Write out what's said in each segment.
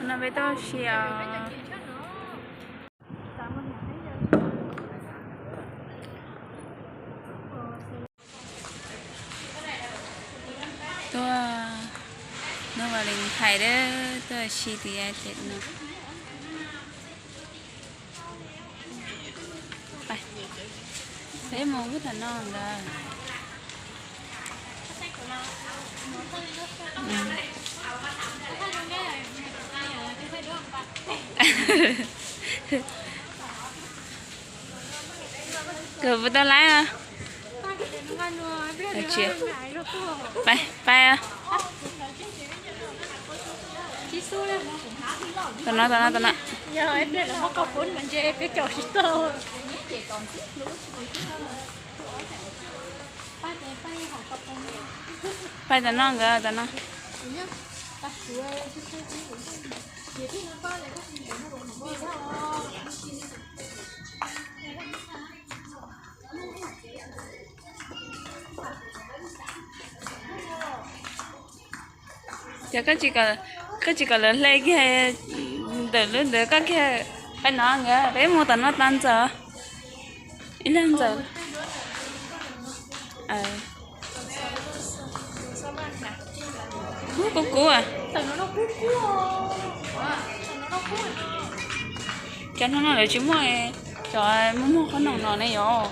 No peb tuaj si os. Tuaj, no Valentine a, tuaj si tiav tes no. Peb mus lub tom no ntag. Kawg puas tau laib? Pais, pais. Tom no, tom no, tom no. Pais tom no nkawd, tom no. Ces koj tsis kom lawv hle kiag ntawm lub ntawd koj kiag. Peb no nkawd, peb mus tom no tag ntxawm. Ib leeg ntxawm. Kub kub. Cov no no lawv tsis muaj, cov muaj muag qhob noom no ne yom.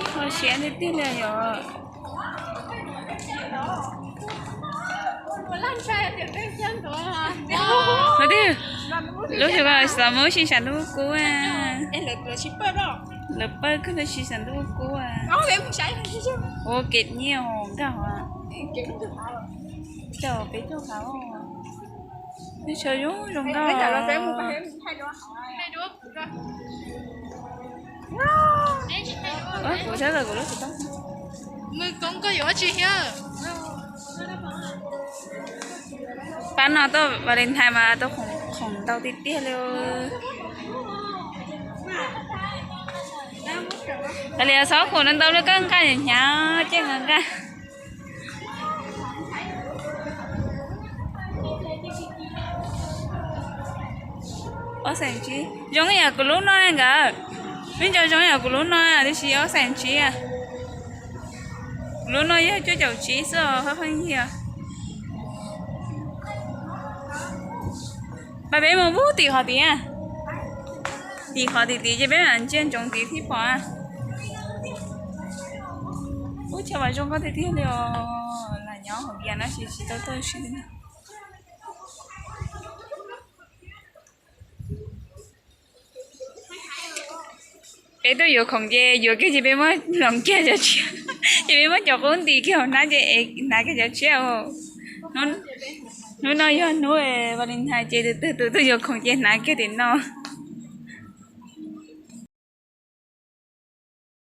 Kho siab tiag tiag li yom. Lub xyoo xav mus ua si saum ntuj kub. Lawv pawg kawg lub si saum ntuj kub. Ua kev nyiaj nkag hov. Caum peb caug phav. Neb sawv zoo zoo nkauj. Kuv saib kuv lub xov tooj. Pab no tuaj Valentine mas tau khoom ntau tiag tiag li. Kav liam, txhob khoom ntau ntau li, koj nqa hnyav ces nqa nqa. Ob xeem tsib zoo yam kuv lub no nkawd. Peb nco zoo yam kuv lub no tiam sis ob xeem tsib. Kuv lub no yog cuaj caum tsib xwb os phooj ywg. Pab peb mus pub tim qhov tid, tim qhov tid tid ces peb mam ntsia ntsoov tid thiaj pom. Ub, chaw mas zoo nkauj tiag tiag li os. Lam nyob hauv Vias no tsis tau tuaj si li. Peb tuaj yuav khoom ces yuav kiag ces peb muab hloov kiag cov tshiab, ces peb muab cov qub ntim kiag hauv hnab ces hnav kiag cov tshiab. Hnub no yog hnub Valentine ces tus twg tus tuaj yuav khoom ces hnav kiag tim no.